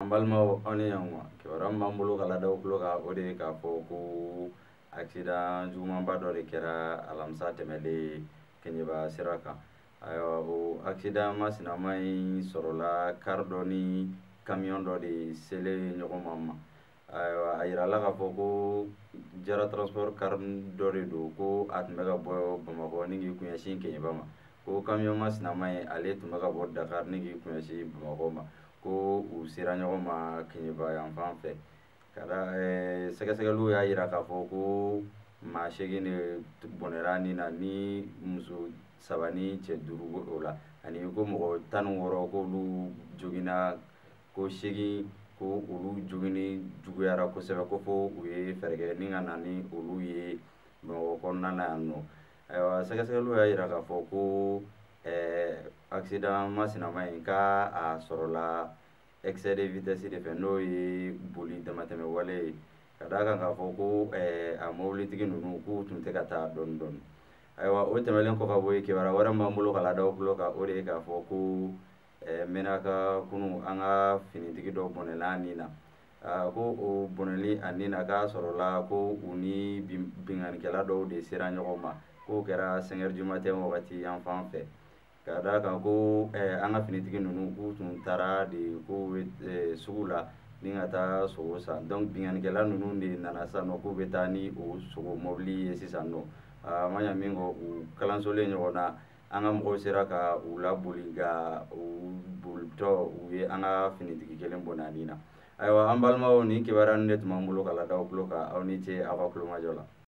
An balimaw, aw ni ɲankuma. Kibaruya min b'an bolo ka ladaw tulo kan, o de ye k'a fɔ ko accident jugumanba dɔ de kɛra alamisa tɛmɛlen Keɲeba sira kan. Ayiwa, o accident masinama in sɔrɔla car dɔ ni camion dɔ de selen ɲɔgɔn ma. Ayiwa, a yirala k'a fɔ ko Jara Transport car dɔ de don, ko a tun bɛ ka bɔ Bamakɔ ni k'i kun ɲɛsin Keɲeba ma, ko camion masinama in, ale tun bɛ ka bɔ Dakar ni k'i kun ɲɛsin Bamakɔ ma, ko u sera ɲɔgɔn ma Keɲeba yan fan fɛ. Ka da sɛgɛsɛgɛliw y'a yira k'a fɔ ko maa 8 de bɔnɛra nin na, ni muso 3 ni cɛ 5 o la, ani ko mɔgɔ 16 k'olu joginna, ko 8 ko olu joginni juguyara kosɛbɛ, ko fo u ye fɛɛrɛ kɛ ni ka na ni olu ye Bamakɔ kɔnɔna na yan nɔ. Ayiwa, sɛgɛsɛgɛliw y'a yira k'a fɔ ko accident masinama in, k'a a sɔrɔla excès de vitesse de fɛ, n'o ye boli damatɛmɛ wale ye, ka d'a kan k'a fɔ ko a mobilitigi ninnu, k'u tun tɛ ka taa dɔɔni dɔɔni. Ayiwa, o tɛmɛnen kɔ ka bɔ yen, kibaruya wɛrɛ min b'an bolo ka ladaw tulo kan, o de ye k'a fɔ ko Menaka kunu, an ka finitigi dɔ bɔnɛna a nin na. Ko o bɔnɛli a nin na, k'a sɔrɔla ko u ni binkannikɛla dɔw de sera ɲɔgɔn ma, k'o kɛra 5 heures du matin wagati yan fan fɛ, ka d'a kan ko an ka finitigi ninnu, k'u tun taara de k'u bɛ sugu la ni ka taa sogo san. Donc binkannikɛla ninnu de nana sisan nɔ k'u bɛ taa ni o sogo mɔbili ye sisan nɔ. A ma ɲa min kɔ, u kalansolen ɲɔgɔn na, an ka mɔgɔw sera ka u laboli, nka u bolitɔ, u ye an ka finitigi kelen bɔnɛ a nin na. Ayiwa, an balimaw, nin kibaruya ninnu de tun b'an bolo ka ladaw tulo kan. Aw ni ce aw ka tulomajɔ la.